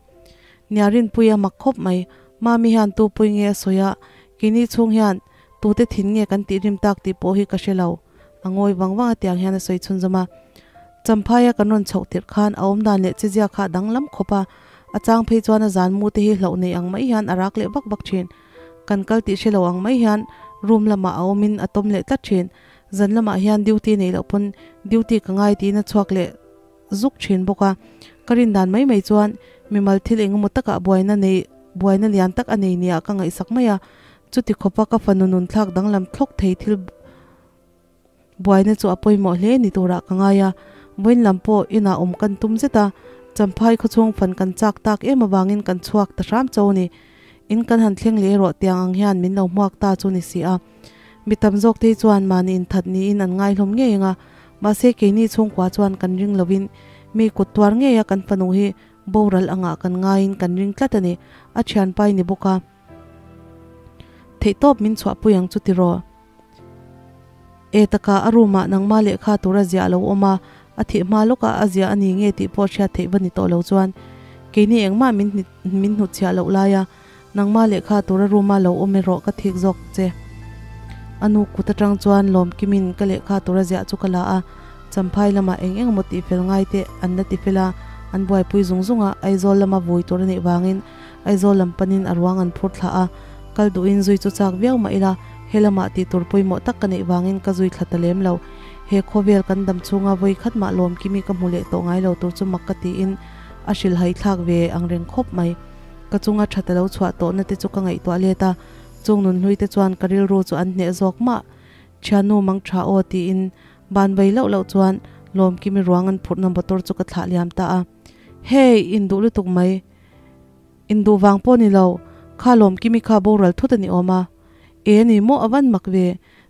Nia Rinpui a mak khawp mai, Mami hian tu pui nge a sawi a, keini chhung hian tute thin nge kan tih rim tak tih pawh hi ka hre lo. A ngawi vang vang a tiang hian a sawi chhunzawm a. Champhaia kan rawn chhoh tirh khan a awmdan leh chezia kha a danglam khawp a, a chang phei chuan a zan mu te hi hlauh nei ang mai hian a rak leh vak vak thin. Kan kal tih hre lo ang mai hian room lamah a awmin a tawm leh tlat thin. Zan lamah hian duty neih loh pawn duty ka ngai tiin a chhuak leh zuk thin bawk a. Ka rin dan mai mai chuan mimal thil engemaw takah buaina nei buaina lian tak a nei nia ka ngaihsak mai a. Chuti khawpa ka fanu nun thlak danglam thlawk thei thil Buaina chu a pawimawh hle ni turah ka ngai a, vawiin lam pawh inah awm kan tum zet a, Champhai khawchhung fan kan chak tak em avangin kan chhuak ta hram cho ni. In kan han thleng leh erawh tiang ang hian min lo hmuak ta chu ni si a. Mi tam zawk te hi chuan mahni inthat niin an ngai hlawm ngei ang a, mahse keini chhungkua chuan kan ring lovin mi kut tuar ngei a kan fanu hi boral angah kan ngaiin kan ring tlat a ni, a thianpai ni bawk a. Theihtawp min chhuahpui ang chu tiraw? E taka a room ah nangma lehkha tur a ziah a lo awm a, a thih hma lawk ah a ziah a ni nge tih pawh hriat theih va ni tawh lo chuan keini engmah min min hnutchhiah loh lai a, nangma lehkha tur a room a lo awm erawh ka thik zawk che. A nu kut atang chuan Lawmkimin ka lehkha tur a ziah chu ka la a, Champhai lamah eng eng emaw tihfel ngai te an la tifel a, an buaipui zung zung a, Aizawl lama vui tur a nih vangin Aizawl lam panin a ruang an phur thlah a, kal duhin zui chu chak viau mah ila, he lamah tih tur pawimawh tak ka neih vangin ka zui thla ta lem lo. He khawvel kan dam chhunga vawi khat mah Lawmkimi ka hmu leh tawh ngai lo tur chu mak ka tiin a hrilhhai thlak ve ang reng khawp mai. Ka chunga tha ta lo chhuah tawhna te chu ka ngaihtuah let a, chung nunhlui te chuan ka rilru chu an hneh zawk mah. Thiannu mang tha aw tiin ban vai loh loh chuan Lawmkimi ruang an phurhna motor chu ka thlah liam ta a. Hey, induh lutuk mai. Induh vang pawh ni lo, kha Lawmkimi kha boral thut a ni awm a. E ni maw a van mak ve,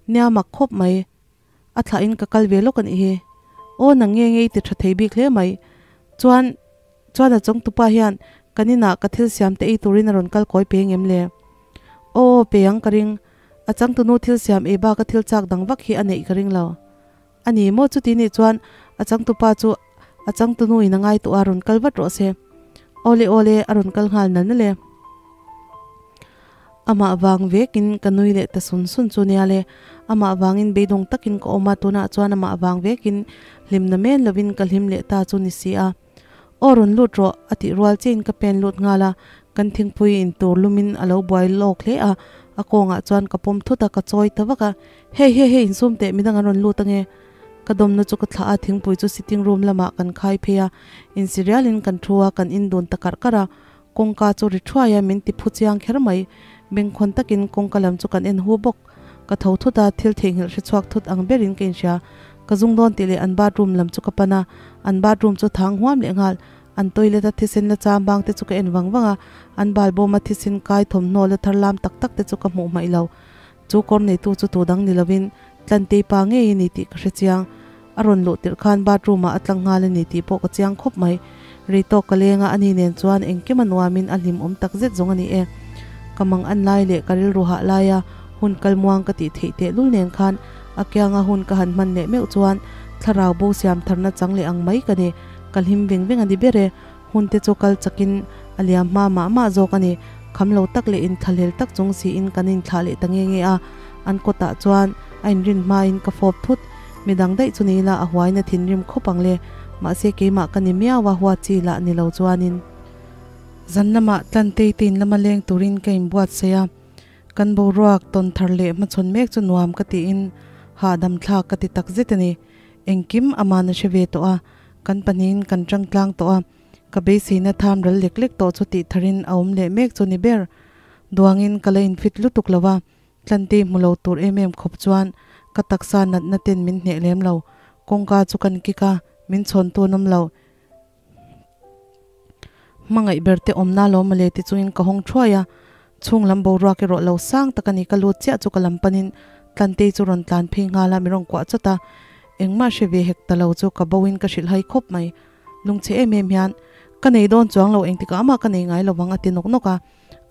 nia mak khawp mai. A thlah in ka kal ve lawk a nih hi. Aw nang nge nge i ti tha thei bik hle mai. Chuan, chuan a chawngtupa hian kan inah ka thil siam te ei turin a rawn kal kawi pe ngem le? Aw, pe ang ka ring. A changtunu thil siam ei bak a thil chak dang vak hi a neih ka ring lo. A ni maw chuti nih chuan a changtupa chu a changtunu in a ngai tawh a rawn kal vat rawh se. Awle awle a rawn kal nghal nal nal e. Amah vang vekin ka nui leh ta sun sun chu nia le. Amah vangin beidawng takin ka awm a tunah chuan amah vang vekin hlimna men lovin ka hlim leh ta chu ni si a. Aw rawn lut rawh a tih rual chiahin ka pen lut nghal a, kan thingpui in tur lumin a lo buai lawk hle a, a kawngah chuan ka pawm thut a ka chawi ta vak a, Hey hey hey insum teh midang an rawn lut ange. Ka dawmna chu ka thlah a, thingpui chu sitting room lamah kan khai phei a, insi rialin kan thu a, kan indun ta karh karh a. Kawngka chu ri thuai a, min ti phu chiang kher mai. Bengkhawn takin kawngka lam chu kan en hu bawk. Ka tho thut a, thil theihnghilh hre chhuak thut ang berin ka inhria. Ka zung dawn tih leh an bathroom lam chu ka pan a, an bathroom chu thang huam leh nghal. An toilet a thisen la cham bang te chu ka en vang vang a, an bal bawm a thisen kai thawmhnaw la thar lam tak tak te chu ka hmuh hmaih lo. Chu kawr neitu chu tu dang ni lovin Tlantei pa ngei a ni tih ka hre chiang. A rawn luh tirh khan bathroom ah a tlang nghal a ni tih pawh ka chiang khawp mai. Rei tawk ka leng a, ani nen chuan engkim a nuamin a hlim awm tak zet zawng a ni e. Ka mang an lai leh ka rilru hah laia hun kal muang ka tih theih tehlul nen khan a kianga hun ka han hman leh meuh chuan thlarau bo siam tharna chang leh ang mai ka ni. Ka hlim veng veng a ni ber e. Hun te chu kal chakin a liam hma mah mah zawk a ni. Kham lo tak leh inthlahlel tak chung siin kan inthlah leh ta nge nge a. An kawtah chuan a inrin hmain ka fawp thut. Midang daih chu ni ila a huaina thinrim khawp ang le. Mahse keimah ka ni miau a, huat chi lah ni lo chuanin. Zan lamah Tlantei te in lama leng turin ka inbuatsaih a. Kan boruak tawn thar leh hmachhawn mek chu nuam ka tiin hahdam thlak ka ti takzet a ni. Engkim aman a hre ve tawh a, kan pahnihin kan tang tlang tawh a, ka beiseina tham ral lek lek tawh chu tih tharin a awm leh mek chu ni ber. Duangin ka la infit lutuk lo a, Tlantei hmu lo tur em em khawp chuan ka taksa natna ten min hneh lem lo. Kawngka chu kan kik a, min chhawn tun awm lo. Hmangaih ber te awmna lo mawle ti chungin ka hawng thuai a, chhung lam boruak erawh lo sang tak a ni, ka lut chiah chu ka lam panin Tlantei chu rawn tlan phei nghal a, mi rawn kuah chawt a, engmah hre ve hek ta lo chu ka bo in ka hrilh hai khawp mai, lungchhe em em hian ka nei dawn chuang lo engtikah mah ka nei ngai lovang a ti nawk nawk a,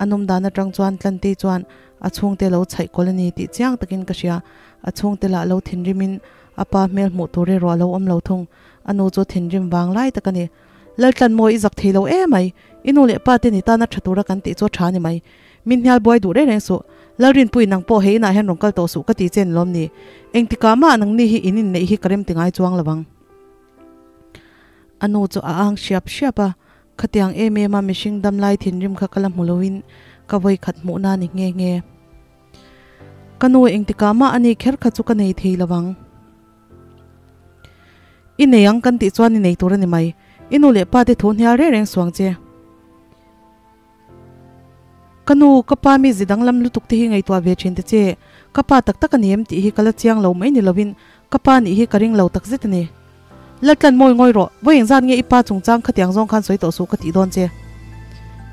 a nawm dan atang chuan Tlantei chuan a chhungte lo chhaih kawl a ni tih chiang takin ka hria, a chhungte lah lo thinrim in a pa hmel hmuh tur erawh a lo awm lo thung. A nu chu thinrim vang lai tak a ni. Laltlanmawi i zak thei lo e mai. I nu leh pa te ni tana tha tura kan tih chu a tha ni mai. Min hnial buai duh reng reng suh. Lalrinpui nang pawh hei inah hian rawn kal tawh suh ka ti che ni lawm ni. Engtikah mah nangni hi in inneih hi ka rem ti ngai chuang lo ang. A nu chu a ang hriap hriap a, khatiang em em a mihring dam lai thinrim kha ka la hmu loin ka vawi khat hmuhna ni nghe nghe. Ka nu engtikah mah a ni kher kha chu ka nei thei lo ang. I nei ang kan tih chuan i nei tur a ni mai. I nu leh pa te thu hnial reng reng suang che. Ka nu, ka pa mi zi danglam lutuk te hi ngaihtuah ve thin ta che. Ka pa tak tak a ni em tih hi ka la chiang lo mai ni lovin ka pa nih hi ka ring lo tak zet a ni. Laltlan mawi ngawi rawh, vawi engzat nge i pa chungchang khatiang zawng khan sawi tawh suh ka tih dawn che.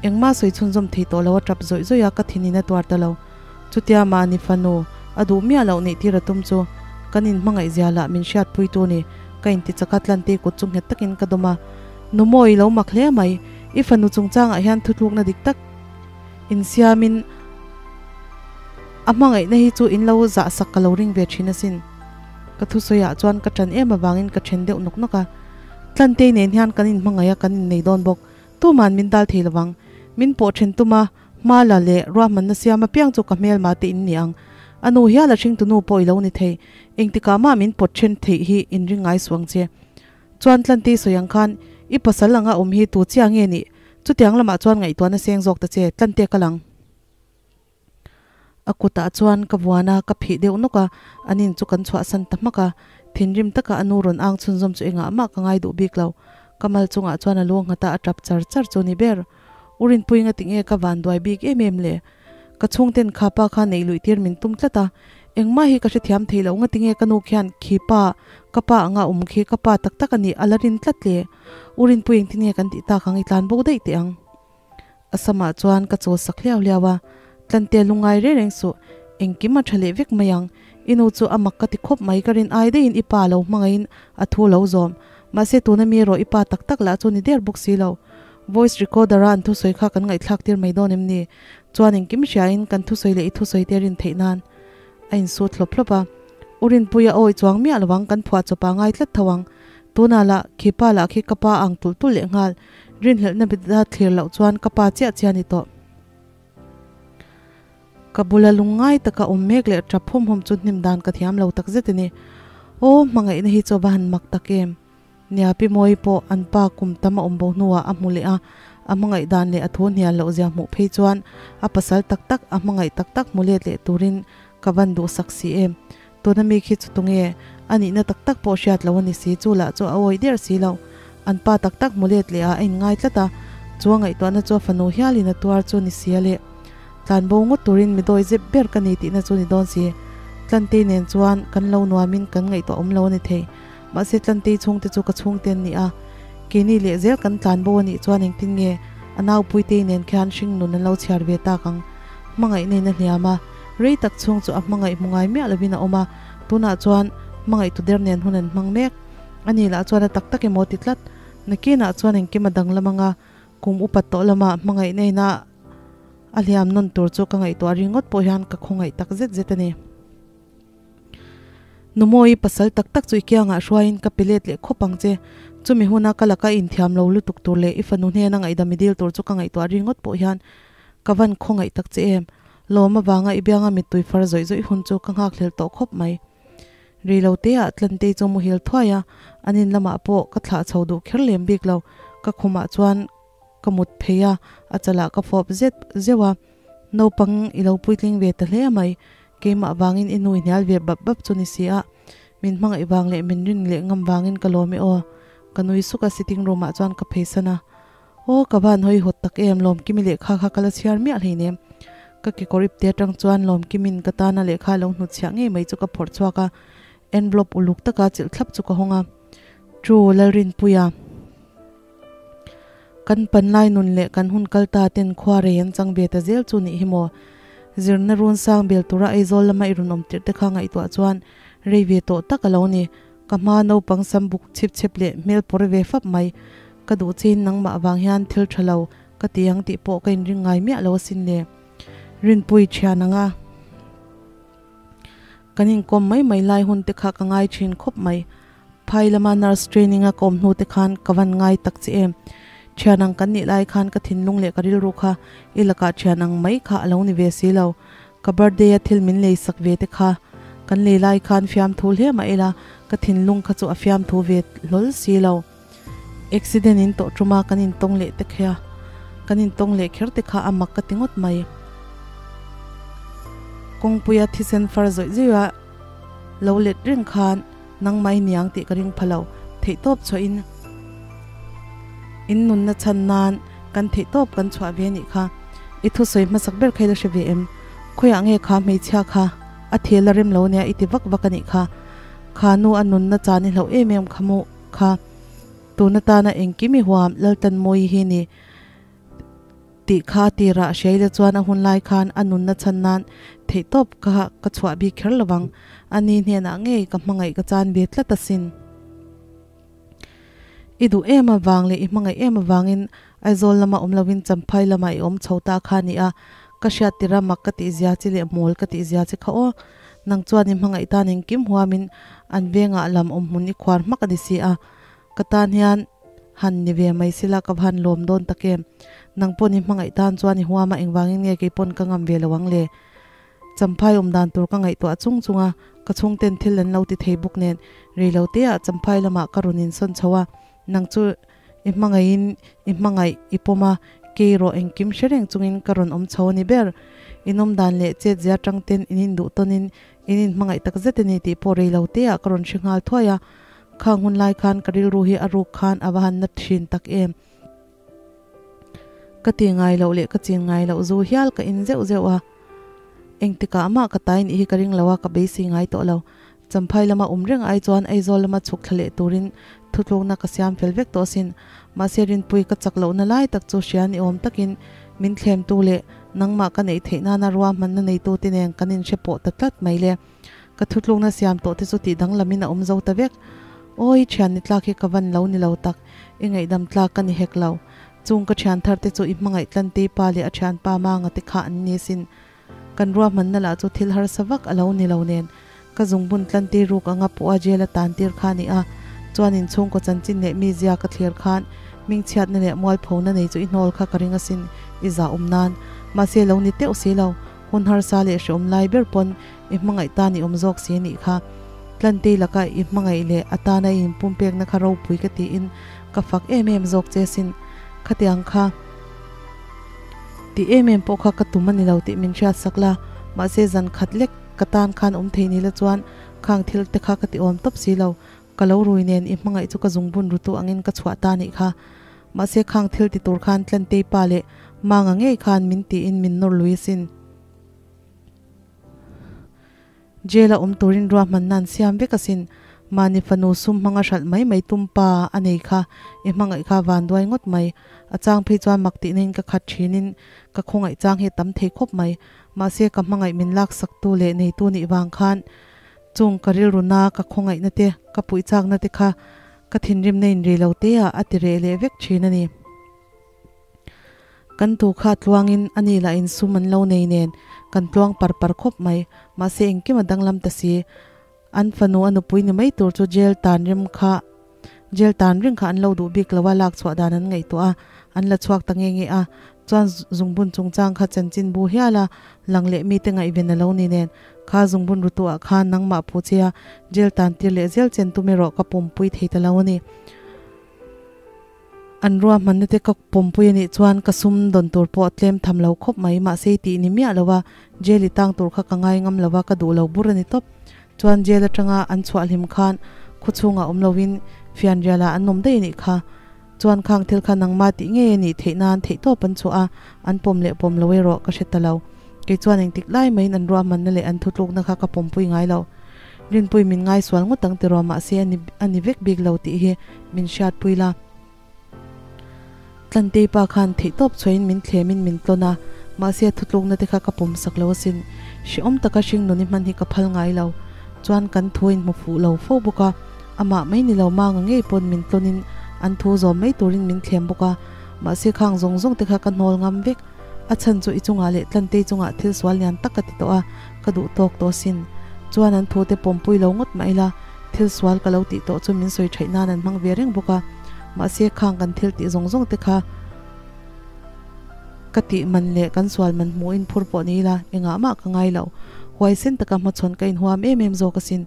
Engmah sawi chhunzawm thei tawh lo a tap zawih zawih a ka thinin a tuar ta lo. Chutia mahni fanu a duh miah loh nih tir a tum chu kan inhmangaih zia lah min hriatpuitu ni ka inti chak a Tlante kut chu nghet takin ka dawm a, Nu mawi lo mak hle mai, i fanu chungchangah hian thutlukna dik tak insiamin a hmangaihna hi chu in lo zahsak ka lo ring ve thin asin. Ka thusawiah chuan ka ṭan em avangin ka ṭhen deuh nawk nawk a, Tlantei nen hian kan inhmangaih a kan innei dawn bawk, tuman min dal thei lovang, min pawh ṭhen tum a, Hma la leh ruahmanna siam apiang chu ka hmelma te in ni ang. A nu hial a hringtu nu pawh i lo ni thei. Engtikah mah min pawt then theih hi in ring ngai suh ang che. Chuan Tlantei sawi ang khan i pasal anga awm hi tu chia nge nih? Chutiang lamah chuan ngaihtuahna seng zawk ta che, Tlante ka lang. A kutah chuan ka vuan a, ka phih deuh nawk a, an in chu kan chhuahsan ta hmak a. Thinrim taka a nu rawn ang chhunzawm chu engah mah ka ngai duh bik lo. Ka mal chungah chuan a lu nghat a, a tap char char chu ni ber. U Rinpui nga tinge ka van duai bik em em le? Ka chhungten kha pa kha neih luih tir min tum tlat a, engmah hi ka hrethiam thei loh nga tinge ka nu khian khi pa, ka pa anga awm khi ka pa tak tak a nih a la rin tlat le? U Rinpui engtin nge kan tih tak ang i tlan bo daih teh ang. A samah chuan ka chawl sak hliau hliau a, Tlante lungngai reng reng suh, engkim a tha leh vek mai ang, i nu chu a mak ka ti khawp mai ka rin ai daihin i pa lo hmangaihin a thu lo zawm, mahse tuna mi erawh i pa tak tak lah chu ni der bawk si lo. Voice recorder a an thusawi kha kan ngaihthlak tir mai dawn em ni? Chuan engkim hriain kan thusawi leh i thusawi te rin theih nan a insut hlawp hlawp a. U Rinpuia awi chuang miah lovang kan phuah chawp a ngai tlat tho ang. Tunah lah khi pa lah khi ka pa ang tulh tulh leh nghal. Rinhlelhna bita thlir loh chuan ka pa chiah chiah a ni tawh. Ka bula lungngai taka awm mek leh tap hawm hawm chu hnim dan ka thiam lo takzet a ni. Aw, hmangaihna hi chu a va han mak tak em! Nia, Pi Mawii pawh an pa kum tam a awm bo hnuah a hmu leh a, a hmangaih dan leh a thu hnial loh zia hmuh phei chuan a pasal tak tak, a hmangaih tak tak hmu let leh turin ka van duhsak si em. Tuna mi khi chu tunge? A nihna tak tak pawh hriat loh a ni si, chu lah chu a awih der si lo. An pa tak tak hmu let leh ah a inngai tlat a, chu a ngaihtuahna chu a fanu hialin a tuar chu ni si a leh. Tlanbo ngawt turin mi dawi zep ber ka ni tihna chu ni dawn si. Tlantei nen chuan kan lo nuamin kan ngaihtuah awm lo a ni thei. Mahse Tlantei chhungte chu ka chhungte an ni a, keini leh zel kan tlanbo a nih chuan engtin nge a naupuitei nen khian hringnun an lo chhiar ve tak ang. Hmangaihna in a hliam a, rei tak chhung chu a hmangaih hmu ngai miah lovin a awm a, tunah chuan hmangaihtu der nen hun an hmang mek. Ani lah chuan a tak tak emaw ti tlat. Nakinah chuan engkim a danglam anga kum upat tawh lama hmangaihna ina a hliam nawn tur chu ka ngaihtuah ringawt pawh hian ka khawngaih tak zet zet a ni. Numawi pasal tak tak chu i kiangah hruaiin ka pe let leh khawp ang che. Chumi huna ka laka inthiam lo lutuk tur leh i fanu hnena ngaihdam i dil tur chu ka ngaihtuah ringawt pawh hian ka van khawngaih tak che em. Lawm avanga i bianga mittui far zawih zawih hun chu ka nghakhlel tawh khawp mai. Rei lo te ah Tlantei chu muhil thuai a, an in lamah pawh ka thlah chho duh kher lem bik lo. Ka khumah chuan ka mut phei a, a chalah ka fawp zet zeuh a. Naupang i lo puitling ve ta hle mai, keimah vangin i nu i hnial ve bap bap chu ni si a, min hmangaih vang leh min rin leh ngam vangin ka lawm e aw. Ka nui suk a, sitting room ah chuan ka pheisan a. Aw ka van hawi hawt tak em, Lawmkimi lehkha kha ka la chhiar miah hleinem. Ka kekawr ip te atang chuan Lawmkimin ka tana lehkha lo hnutchhiah ngei mai chu ka phawrh chhuak a, envelope uluk taka chilh thlap chu ka hawng a. True, Lalrinpuia. Kan panlai nun leh kan hun kal ta ten khua rei an chang ve ta zel chu nih hi maw? Zirna run sang bel tura Aizawl lama i rawn awm tirh te kha ngaihtuah chuan rei ve tawh tak a lo ni. Ka hma naupang sam buk chhip chhep leh hmel pawr ve fap mai. Ka duh chin nangmah vang hian thil tha lo ka ti ang tih pawh ka inring ngai miah lo asin le. Rinpui thian anga kan inkawm mai mai lai hun te kha ka ngai thin khawp mai. Phai lama nurse training a ka awm hnu te khan ka van ngai tak che em. Thian ang kan nih lai khan ka thinlung leh ka rilru kha i lakah thian ang mai kha a lo ni ve si lo. Ka birthday a thil min lei sak ve te kha kan lei lai khan fiamthu hle mah ila ka thinlung kha chu a fiamthu ve hlawl si lo. Accident in tawh tuma kan intawng leh te khia kan intawng leh kher te kha a mak ka ti ngawt mai. Kawngpuia thisen far zawih zawih a lo let reng khan nangmah i niang tih ka ring pha lo. Theihtawp chhuah in in nunna chhan nan kan theihtawp kan chhuah ve nih kha. I thusawi hmasak ber kha i la hre ve em? Khawiah nge kha hmeichhia kha a thil a rem lo nia i ti vak vak a nih kha. Kha nu a nunna chan i hlauh em em kha maw? Kha tun atana engkim i huam Laltanmawi hi ni tih kha a tirah hriaila chuan a hun lai khan a nunna chhan nan theihtawp ka ka chhuah bik kher lovang. Ani hnenah ngei ka hmangaih ka chan ve tlat asin. I duh em avang leh i hmangaih em avangin Aizawl lama awm lovin Champhai lamah i awm chho ta kha a ni a, ka hriat tira mak ka tihzia che leh mawl ka tihzia che kha aw. Nang chuan i hmangaih tan engkim huamin an vengah lam awm hmun i khuar hmak a ni si a, ka tan hian han ni ve mai sila ka va han lawm dawn tak em. Nang pawn i hmangaih tan chuan i huam a engvangin nge kei pawn ka ngam ve lo ang le. Champhai awm dan tur ka ngaihtuah chung chung a, ka chhungten thil an lo ti thei bawk nen rei lo te ah Champhai lamah ka rawn insawn chho a, nang chu i hmangaihin i hmangaih i pawm a, kei erawh engkim hre reng chungin ka rawn awm chho a ni ber. Inawm dan leh chetzia tang ten in induh tawnin in inhmangaih tak zet a ni tih pawh rei lo te ah ka rawn hre nghal thuai a, khang hun lai khan ka rilru hi a ruk khan a va han na thin tak em. Ka ti ngai loh leh ka chin ngai loh zu hial ka in zeuh zeuh a, engtikah mah ka tai nih hi ka ring lo a, ka beisei ngai tawh lo. Champhai lama awm reng ai chuan Aizawl lama chhuk thla leh turin thutlukna ka siam fel vek tawh asin. Mahse Rinpui ka chak lohna lai tak chu hria ni awm takin min thlemtu leh nangmah ka neih theih nana ruahmanna neitute nen kan inhre pawh ta tlat mai le. Ka thutlukna siam tawh te chu tih danglamin a awm zo ta vek. Awi, thian ni tlak hi ka van lo ni lo tak, i ngaihdam tlak ka ni hek lo. Chung ka thian thar te chu i hmangaih Tlantei pa leh a thianpa Manga te kha an ni asin. Kan ruahmanna lah chu thil harsa vak a lo ni lo nen, ka zungbun tlantir ruk anga pawh a jail a tan tir kha a ni a, chuan inchhungkaw chanchin leh mizia ka thlir khan hmingchhiatna leh mualphona nei chu i hnawl kha ka ring asin i zah awm nan. Mahse lo ni teuh si lo, hun harsa leh hreawm lai ber pawn i hmangaih tan i awm zawk si a nih kha. Tlantei laka i hmangaih leh a tana i inpumpekna kha ropui ka tiin ka fak em em zawk che asin. Khatiang kha. Tih em em pawh kha ka tum a ni lo tih min hriat sak la, mahse zan khat lek ka tan khan awm thei ni la chuan khang thil te kha ka ti awm tawp si lo, ka lo rui nen i hmangaih chu ka zungbun rutu angin ka chhuah ta nih kha. Mahse khang thil ti tur khan Tlantei pa leh Manga ngei khan min tiin min nawr lui asin. Jail a awm turin ruahmanna an siam vek asin. Mahni fanu sum hmanga hralh mai mai tum pa a nei kha i hmangaih kha vanduai ngawt mai. A chang phei chuan mak tihna in ka khat thinin ka khawngaih chang hi a tam thei khawp mai. Mahse ka hmangaih min laksaktu leh neitu nih vang khan chung ka rilru na ka khawngaihna te ka puih chakna te kha ka thinrimna in ri lo te ah a ti reh leh vek thin a ni. Kan tu kha tluangin a ni lah in sum an lo nei nen kan tluang par par khawp mai. Mahse engkim a danglam ta si. An fanu a nupui ni mai tur chu jail tan rem kha jail tan ring kha an lo duh bik lo a, lak chhuah dan an ngaihtuah a, an la chhuak ta nge nge a. Chuan zungbun chungchang kha chanchin bu hial a lang leh mite ngaihven a lo ni nen kha zungbun rutu ah khan nangmah phu che a jail tan tir leh zel chen tum erawh ka pawmpui thei ta lo a ni. An ruahmanna te ka pawmpui a nih chuan ka sum dawn tur pawh a tlem tham lo khawp mai, mahse i tih ni miah lo a, jail i tang tur kha ka ngai ngam lo a, ka duh lo bur a ni tawp. Chuan jail atanga an chhuah hlim khan khuchhungah awm loin fianrialah an awm daih a nih kha. Chuan khang thil kha nangmah tih ngei a nih theih nan theihtawp an chhuah a, an pawm leh pawm lo erawh ka hre ta lo. Kei chuan engtik lai maiin an ruahmanna leh an thutlukna kha ka pawmpui ngai lo. Rinpui min ngaisual ngawt ang tiraw mahse a ni a ni vek bik lo tih hi min hriatpui la. Tlantei pa khan theihtawp chhuahin min thlemin min tlawn a, mahse a thutlukna te kha ka pawm sak lo asin. Hrehawm taka hringnun i hman hi ka phal ngai lo. Chuan kan thu in hmu fuh lo fo bawk a, amah mai ni lo manga ngei pawn min tlawnin an thu zawm mai turin min thlem bawk a, mahse khang zawng zawng te kha ka hnawl ngam vek. A chhan chu i chungah leh Tlantei chungah thil sual lian tak ka ti tawh a, ka duh tawk tawh asin. Chuan an thute pawmpui lo ngawt mah ila, thil sual ka lo tih tawh chu min sawi theih nan an hmang ve reng bawk a. Mahse khang kan thil tih zawng zawng te kha ka tih man leh kan sual man hmuhin phur pawh ni ila, engah mah ka ngai lo. Huaisen taka hmachhawn ka inhuam em em zawk asin.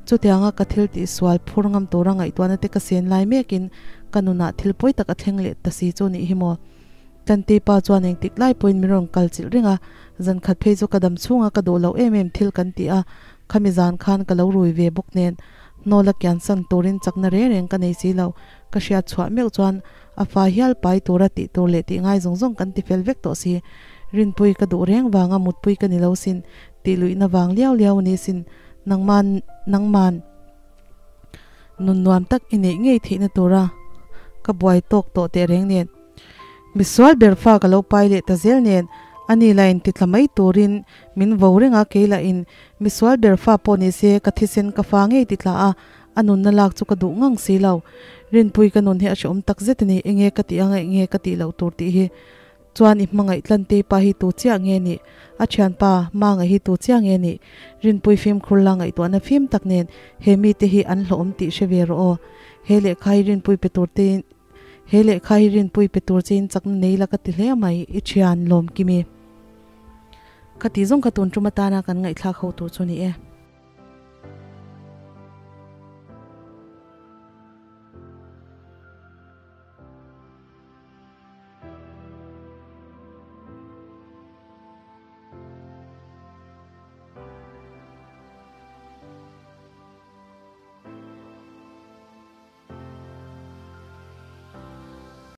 Chutianga ka thil tih sual phur ngam tura ngaihtuahna te ka sen lai mekin ka nunah thil pawi tak a thleng leh ta si chu nih hi maw. Tante pa chuan engtik lai pawhin min rawn kal chilh reng a, zan khat phei chu ka dam chhunga ka duh loh em em thil kan ti a, khami zan khan ka lo rui ve bawk nen hnawl a kian san turin chakna reng reng ka nei si lo, ka hriat chhuah meuh chuan a fa hial pai tura tih tur leh tih ngai zawng zawng kan ti fel vek tawh si, Rinpui ka duh reng vanga mutpui ka ni lo sin, tih luihna vang liau liau a ni sin, nangman nangman. Nun nuam tak i neih ngei theihna tura ka buai tawk tawh teh reng nen. Misual ber fa ka lo pai leh ta zel nen, ani la in titla mai turin min vo reng a, kei lah in misual ber fa pawh ni se ka thisen ka fa ngei titla a, a nunna lak chu ka duh ngang si lo. Rinpui ka nun hi a hrehawm tak zet a ni, enge ka tih anga enge ka tih loh tur tih hi. Chuan i hmangaih Tlantei pa hi tu chiah nge nih? A thianpa, Manga hi tu chiah nge nih? Rinpui fimkhur la ngaihtuahna fim tak nen he mite hi an hlawhawm tih hre ve rawh aw. He lehkha hi Rinpui pe tur tein He lehkha hi Rinpui pe tur chein chakna nei la ka ti hle mai, i thian Lawmkimi. Ka ti zawng kha tun tum atana kan ngaihthlak ho tur chu ni e.